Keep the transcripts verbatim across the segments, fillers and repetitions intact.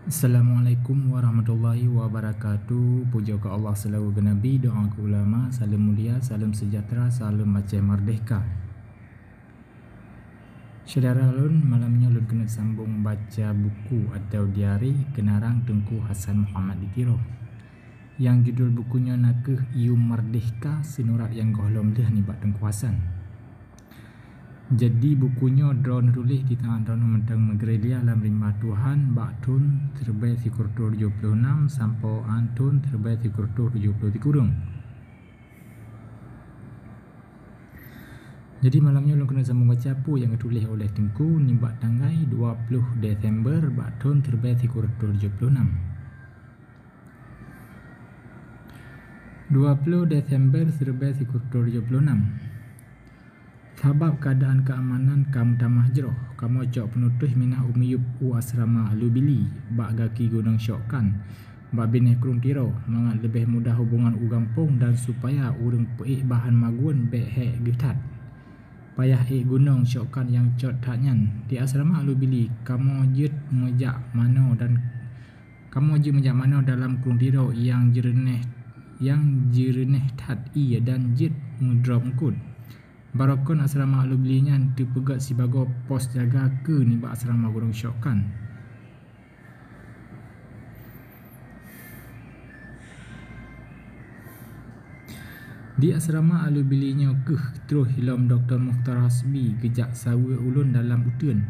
Assalamualaikum warahmatullahi wabarakatuh. Puja keu Allah, seulaweuet keu Nabi, doa keu ulama, saleuem mulia, saleuem sejahtera, saleuem Aceh merdeka. Syedara lôn, malam nyoe lôn keuneuk sambong baca buku atau diari keunarang Teungku Hasan Muhammad di Tiro. Nyang judul buku nyoe na kheueh Yum Merdeka, sinurat nyang gohlom lheueh nibak Teungku Hasan. Jadi, buku nyoe droeneuh tuléh di tangan droeneuh mantong meugerilya lam rimba Tuhan bak thon siribée sikureueng reutôh tujoh ploh nam sampoe án thon siribée sikureueng reutôh tujoh ploh sikureueng. Jadi, malam nyoe lôn keuneuk sambong baca peue nyang geutuléh oleh Teungku nibak tanggai dua ploh Desember bak thon siribée sikureueng reutôh tujoh ploh nam. Dua ploh Desember siribée sikureueng reutôh tujoh ploh nam. Sabab keuadaan keuamanan ka meutamah jroh, kamoe cok peunutoh minah u miyueb u asrama Alubili bak gaki Gunong Syokkan, bak binéh Krueng Tiro, mangat leubeh mudah hubongan u gampông dan supaya ureuëng peuék bahan magun bék hék geuh that. Payah ék gunong Syokkan nyang cot that nyan. Di asrama Alubili, kamoe jeuet meujak manoe dan kamoe jeuet meujak manoe dalam Krueng Tiro nyang jeureuneh, nyang jeureuneh that ié dan jeuet meudrob eungkot. Barokon asrama Alubili nyan teupeugét sibagoe pos jaga keu nibak asrama Gunong Syokkan. Di asrama Alubili nyoe kheueh troh ilom Doktor Mukhtar Hasbi geujak saweue ulôn dalam uteuen,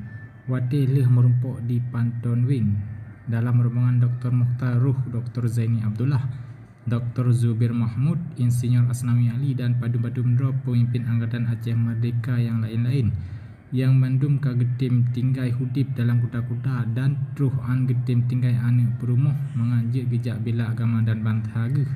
watée lheueh meurumpok di Panton Wing, dalam rombongan Doktor Mukhtar roh Doktor Zaini Abdullah, Doktor Zubir Mahmud, Insinyur Asnawi Ali dan padum-padum droe peumimpin Angkatan Aceh Merdeka nyang laén-laén. Nyang mandum ka geutem tinggai udeb dalam kuta-kuta dan troh án geutem tinggai aneuëk peurumoh mangat jeuet geujak bila agama dan bansa geuh.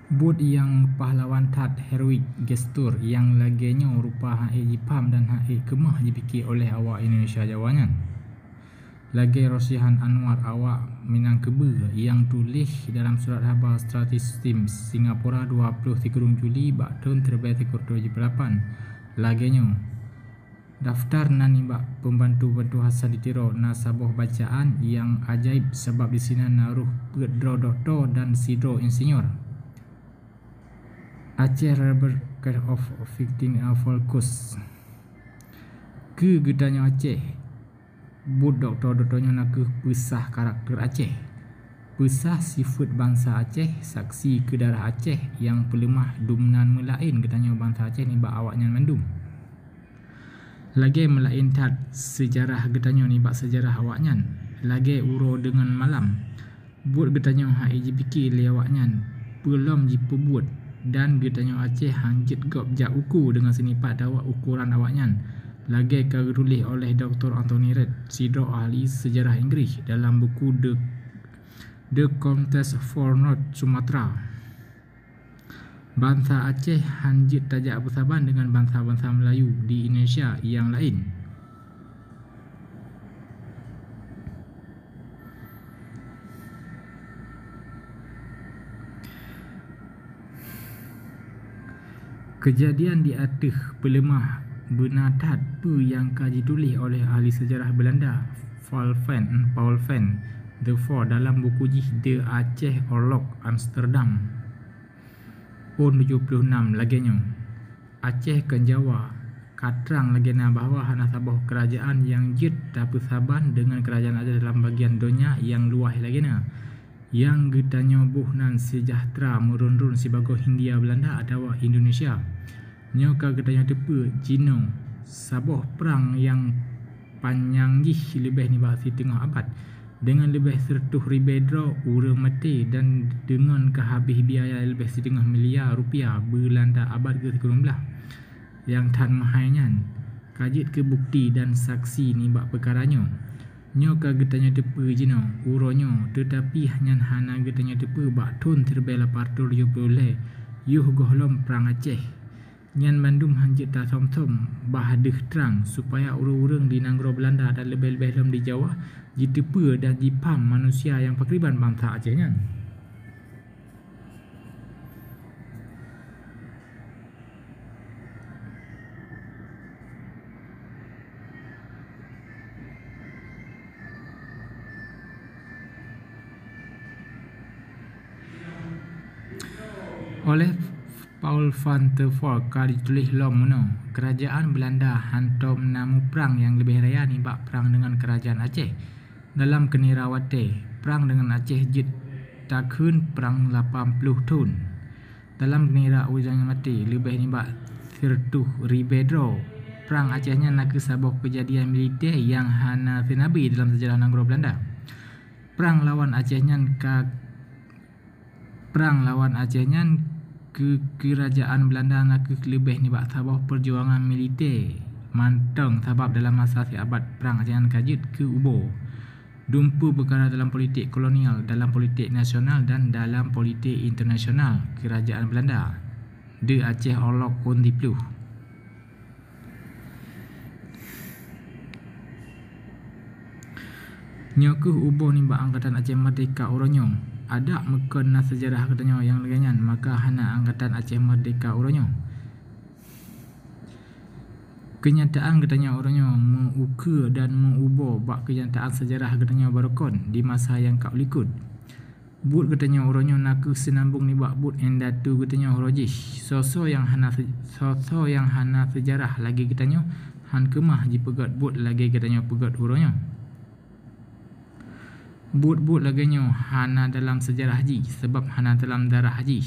Buet nyang pahlawan that, heroik gestur nyang lagée nyoe rupa hana ék jipaham dan hana ék keumah jipike oleh awak Indonesia Jawa nyan. Lagée Rosihan Anwar awak Minangkabau nyang tuléh dalam surat haba Straits Times Singapura dua ploh sikureueng Juli bak thon siribée sikureueng reutôh tujoh ploh lapan, lagée nyoe, daftar na nibak peumbantu-bantu Hasan di Tiro na saboh bacaan nyang ajaéb sabab disinan na roh peuet droe dokto dan sidroe insinyur. Aceh Rubber Case of Fifteen Focus. Keu geutanyoe Aceh, buet dokto-dokto nyoe na kheueh peusah karakter Aceh, peusah sifeuet bansa Aceh, saksi keu darah Aceh nyang peuleumah dum nan meulaén geutanyoe bansa Aceh nibak awaknyan mandum. Lagée meulaén that seujarah geutanyoe nibak seujarah awaknyan, lagée uroe deungon malam. Buet geutanyoe hana ék jipike lé awaknyan, peue lom jipeubuet, dan geutanyoe Aceh hana jeuet gob jak uku deungon seunipat atawa ukoran awaknyan, lagée ka geutuléh oleh Doktor Anthony Reid, sidroe ahli seujarah Inggréh, dalam buku The, The Contest for North Sumatra. Bansa Aceh hana jeuet tajak beusaban deungon bansa-bansa Meulayu di Indonesia nyang laén. Keujadian di ateueh peuleumah beuna that peue nyang ka jituléh oleh ahli seujarah Beulanda, Paul Van, Paul Van de Voort, dalam buku jih The Aceh Oorlog, Amsterdam, phon tujoh ploh nam, lagée nyoe, Aceh kon Jawa, ka trang lagée na bahwa hana saboh keurajeuen nyang jeuet tapeusaban deungon keurajeuen Aceh dalam bagian donya nyang luwah lagée na. Nyang geutanyoe boh nan seujahteura meurôn-rôn sibagoe Hindia Beulanda atawa Indonesia. Nyoe ka geutanyoe teupeue jinoe saboh prang nyang panyang jih leubeh nibak siteungoh abad, deungon leubeh sireutôh ribée droe ureuëng maté dan deungon ka habéh biaya leubeh siteungoh milia rupiah Beulanda abad keu sikureueng blaih. Nyang that meuhai nyan ka jeuet keu bukeuti dan saksi nibak peukara nyoe. Nyoe ka geutanyoe teupeue jinoe uroe nyoe, teutapi nyan hana geutanyoe teupeue bak thon siribée lapan reutôh tujoh ploh lhée yoh gohlom Prang Aceh. Nyan mandum hana jeuet tasöm-söm bah deuh trang, supaya ureuëng-ureuëng di nanggroe Beulanda dan leubeh-leubeh lom di Jawa jiteupeue dan jipaham manusia nyang pakriban bansa Aceh nyan. Oleh Paul van der Volk ka jituléh lom meunoe, keurajeuen Beulanda hantom na muprang nyang leubeh raya nibak prang deungon keurajeuen Aceh. Dalam keunira watée, prang deungon Aceh jeuet takheun prang lapan ploh thon. Dalam keunira uroe nyan maté leubeh nibak sireutôh ribée droe. Prang Aceh nyan nakeuh saboh keujadian milité nyang hana seunabi dalam seujarah nanggroe Beulanda. Prang lawan Aceh nyan ka Prang lawan Aceh nyan keu keurajeuen Beulanda nakeuh leubeh nibak saboh peujuangan milité mantong, sabab dalam masa siabad prang Aceh nyan ka jeuet keu ubo dumpeue peukara dalam politik kolonial, dalam politik nasional dan dalam politik internasional keurajeuen Beulanda di Aceh Olok Ôn Dipluh. Nyoe kheueh ubo nibak Angkatan Aceh Merdeka uroe nyoe. Adak meukon na seujarah geutanyoe nyang lagée nyan, maka hana Angkatan Aceh Merdeka uroe nyoe. Keunyataan geutanyoe uroe nyoe meu-ukeue dan meu-ubo bak keunyataan seujarah geutanyoe baroekon di masa nyang ka u likot. Buet geutanyoe uroe nyoe nakeuh seunambong nibak buet indatu geutanyoe uroe jih. Soe-soe nyang hana se-, soe-soe nyang hana seujarah lagée geutanyoe, han keumah jipeugét buet lagée geutanyoe peugét uroe nyoe. Buet-buet lagée nyoe hana dalam seujarah jih, sabab hana dalam darah jih.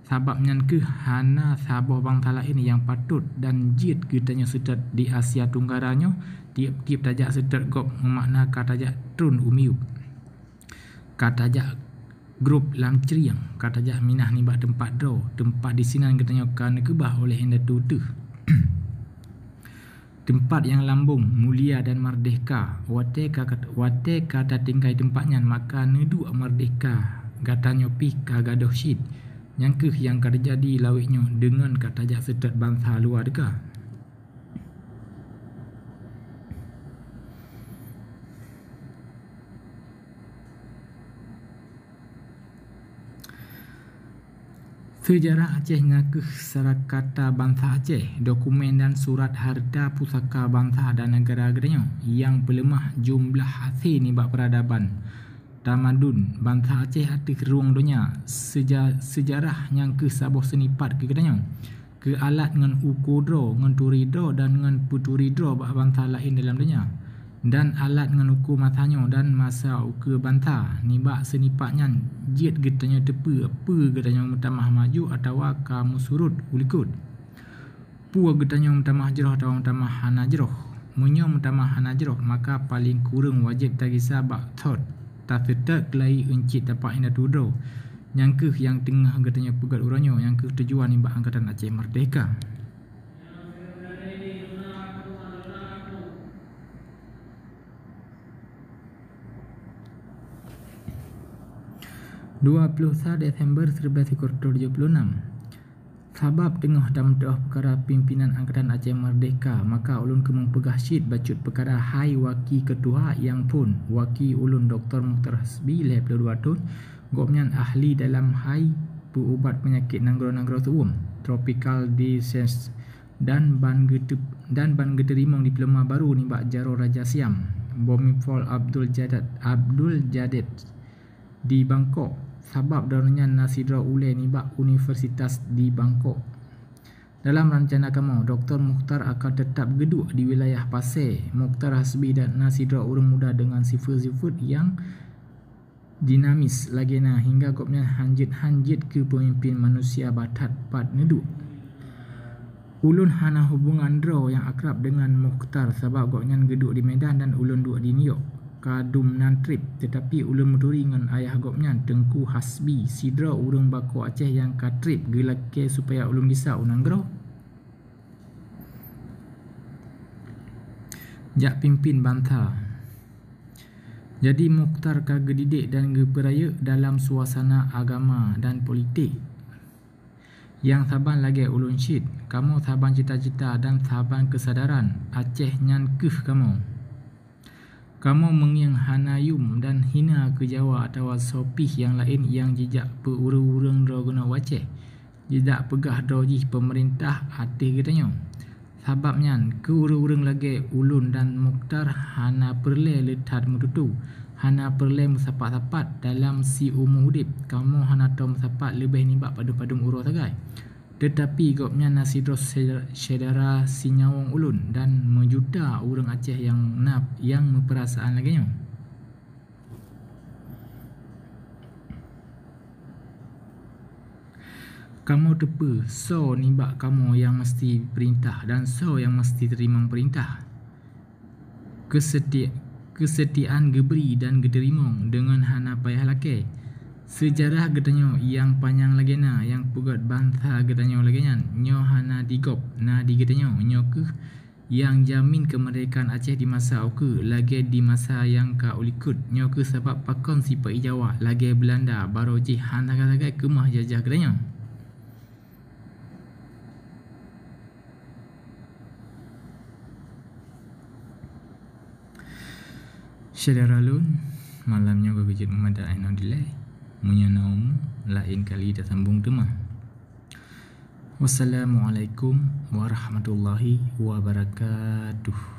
Sabab nyan kheueh hana saboh bansa laén nyang patot dan jeuet geutanyoe seutôt di Asia Tunggara nyoe, tieb-tieb tajak seutôt gob meumakna ka tajak tron u miyueb. Ka tajak grob lam ceuring, ka tajak minah nibak teumpat droe, teumpat disinan geutanyoe ka neukeubah oleh indatu teuh. Teumpat nyang lambong, mulia dan merdeka. Watée ka, watée ka tatinggai teumpat nyan, maka neuduek merdeka gata nyoe pih ka gadôh cit. Nyang kheueh nyang ka teujadi lawét nyoe deungon ka tajak seutôt bansa luwa teuka. Seujarah Aceh nakeuh sarakata bansa Aceh, dokumen dan surat hareuta pusaka bansa dan neugara geutanyoe nyang peuleumah jumlah hasé nibak peuradaban tamadun bansa Aceh ateueh rueng donya. Seuja-, seujarah nyang kheueh saboh seunipat keu geutanyoe. Keu alat ngon uko droe, ngon turi droe dan ngon peuturi droe bak bansa laén dalam donya, dan alat ngon uko masa nyoe dan masa ukeue bansa. Nibak seunipat nyan, jeuet geutanyoe teupeue peue geutanyoe meutamah maju atawa ka meusurot u likot. Peue geutanyoe meutamah jroh atawa meutamah hana jroh. Meunyoe meutamah hana jroh, maka paleng kureueng wajéb tagisa bak thot taseutôt keulayi euncit tapak indatu droe. Nyang kheueh nyang teungoh geutanyoe peugét uroe nyoe, nyang kheueh tujuan nibak Angkatan Aceh Merdeka. Dua puluh sa Desember seribu sembilan ratus tujuh puluh enam. Sabab teungoh tameuteuoh peukara pimpinan Angkatan Aceh Merdeka, maka ulôn keumeung peugah cit bacut peukara hai waki keutua nyang phon. Waki ulôn Doktor Mukhtar Hasbi, lhée ploh dua thon, gobnyan ahli dalam hai peuubat peunyakét nanggroe-nanggroe seuuem, tropical disease, dan ban geuteu-, dan ban geuteurimong diploma barô nibak jaroe Raja Siam, Bhumibol Adulyadej, Adulyadej di Bangkok, sabab droeneuh nyan na sidroe ulée nibak universitas di Bangkok. Dalam reuncana kamoe, Doktor Mukhtar akan teutab geuduek di wilayah Pasé. Mukhtar Hasbi dan na sidroe ureuëng muda deungon sifeuet-sifeuet nyang dinamis lagée na hingga gobnyan han jeuet-han jeuet keu peumimpin manusia ba that pat neuduek. Ulôn hana hubongan droe nyang akrab deungon Mukhtar sabab gobnyan geuduek di Medan dan ulôn duek di New York. Ka dum nan treb, teutapi ulôn meuturi ngon ayah gobnyan, Teungku Hasbi, sidroe ureuëng Bako Aceh nyang ka treb geulakée supaya ulôn gisa u nanggroe jak pimpin bansa. Jadi, Mukhtar ka geudidik dan geupeurayeuk dalam suasana agama dan politik nyang saban lagée ulôn cit. Kamoe saban cita-cita dan saban keusadaran, Aceh nyan kheueh kamoe. Kamoe meungieng hana yum dan hina keu Jawa atawa soe pih nyang laén nyang jijak peu ureuëng-ureuëng droe keunoe u Aceh, jijak peugah droe jih peumeurintah ateueh geutanyoe. Sabab nyan, keu ureuëng-ureuëng lagée ulôn dan Mukhtar hana peureulée le that meututoe. hana peureulée meusapat-sapat dalam siumu udeb. Kamoe hana tom meusapat leubeh nibak padum-padum uroe sagai. Teutapi gobnyan na sidroe syedara sinyawöng ulôn dan meujuta ureuëng Aceh nyang na nyang meupeurasaan lagée nyoe. Kamoe teupeue soe nibak kamoe nyang meuseuti peurintah dan soe nyang meuseuti teurimong peurintah. Keuseuti-, keusetiaan geubri dan geuteurimong deungon hana payah lakée. Seujarah geutanyoe nyang panyang lagée na nyang peugét bansa geutanyoe lagée nyan, nyoe hana di gob, na di geutanyoe. Nyoe kheueh nyang jamin keumeurdekaan Aceh di masa ukeue lagée di masa nyang ka ulikot. Nyoe kheueh sabab pakon sipa-i Jawa lagée Beulanda barô jih hana sagai-sagai keumah jajah geutanyoe. Syedara lôn, malam nyoe ka geujeuet meumadat, alhamdulillah. Meunyoe na umu, laén kali tasambong teuma. Wassalamualaikum warahmatullahi wabarakatuh.